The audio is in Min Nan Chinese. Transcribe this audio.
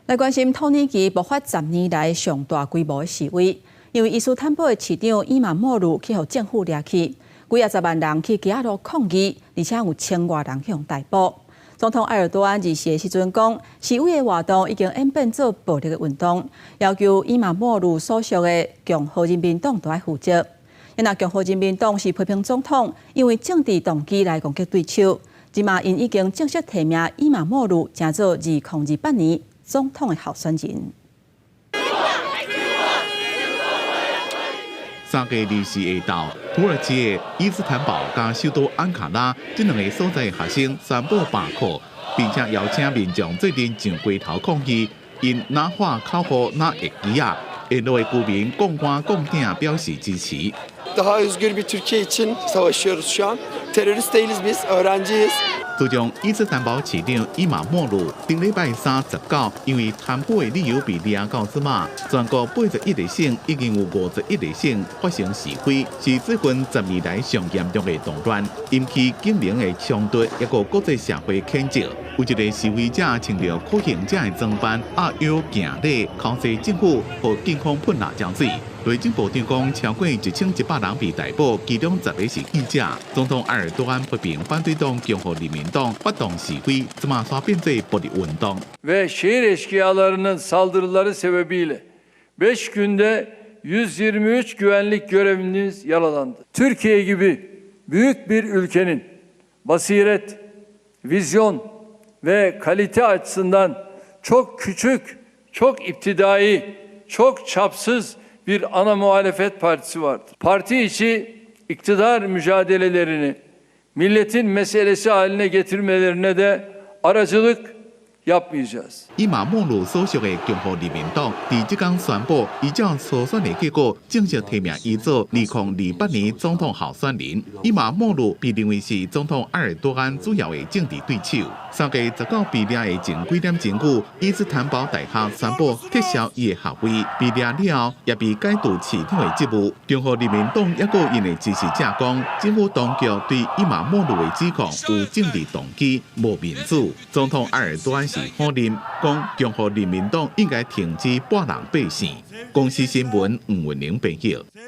來關心土耳其爆發10年來上大規模的示威，因為伊斯坦堡的市長伊馬莫魯去予政府掠去，幾仔十萬人去街仔抗議，而且有千外人予逮捕。總統埃爾多安24的時陣講，示威的活動已經演變做暴力的運動，要求伊馬莫魯所屬的共和人民黨都愛負責。因為共和人民黨是批評總統因為政治動機來攻擊對手，這馬𪜶已經正式提名伊馬莫魯成做2028年總統的候選人。三月24下晝，土耳其的伊斯坦堡佮首都安卡拉這兩个所在學生宣布罷課，並且邀請民眾做陣上街頭抗議，𪜶若喊口號，若會旗仔，沿路的居民摃桿摃鼎表示支持。 Daha özgür bir Türkiye için savaşıyoruz şu an. Terörist değiliz biz, öğrenciyiz. 自從伊斯坦堡市長伊馬莫魯頂禮拜三19，因為貪腐的理由被掠到這馬，全國81個省已經有51個省發生示威，是最近10年來上嚴重的動亂，引起警民的衝突，抑閣國際社會譴責。有一个示威者穿著苦行者的裝扮，壓腰行禮，口說政府予警方噴辣椒水。內政部長講，超過1100人被逮捕，其中10個是記者。總統埃爾多安批評反對黨共和人民黨發動示威，這馬煞變做暴力運動。 Ve şehir eşkıyalarının saldırıları sebebiyle 5 günde 123 güvenlik görevlimiz yaralandı. Türkiye gibi büyük bir ülkenin basiret, vizyon ve kalite açısından çok küçük, çok iptidai, çok çapsız bir ana muhalefet partisi vardır. Parti içi iktidar mücadelelerini milletin meselesi haline getirmelerine de aracılık yapmayacağız. 伊馬莫魯所屬的共和人民黨佇這工宣布，依照初選的結果，正式提名伊做2028年總統候選人。伊馬莫魯被認為是總統埃爾多安主要的政治對手。3月19被掠的前幾點鐘久，伊斯坦堡大學宣布撤銷伊的學位。被掠了後，也被解除市長的職務。共和人民黨抑閣𪜶的支持者講，政府當局對伊馬莫魯的指控有政治動機，無民主。總統埃爾多安是否認，講共和人民黨應該停止跋人背線。公視新聞吳文玲編譯。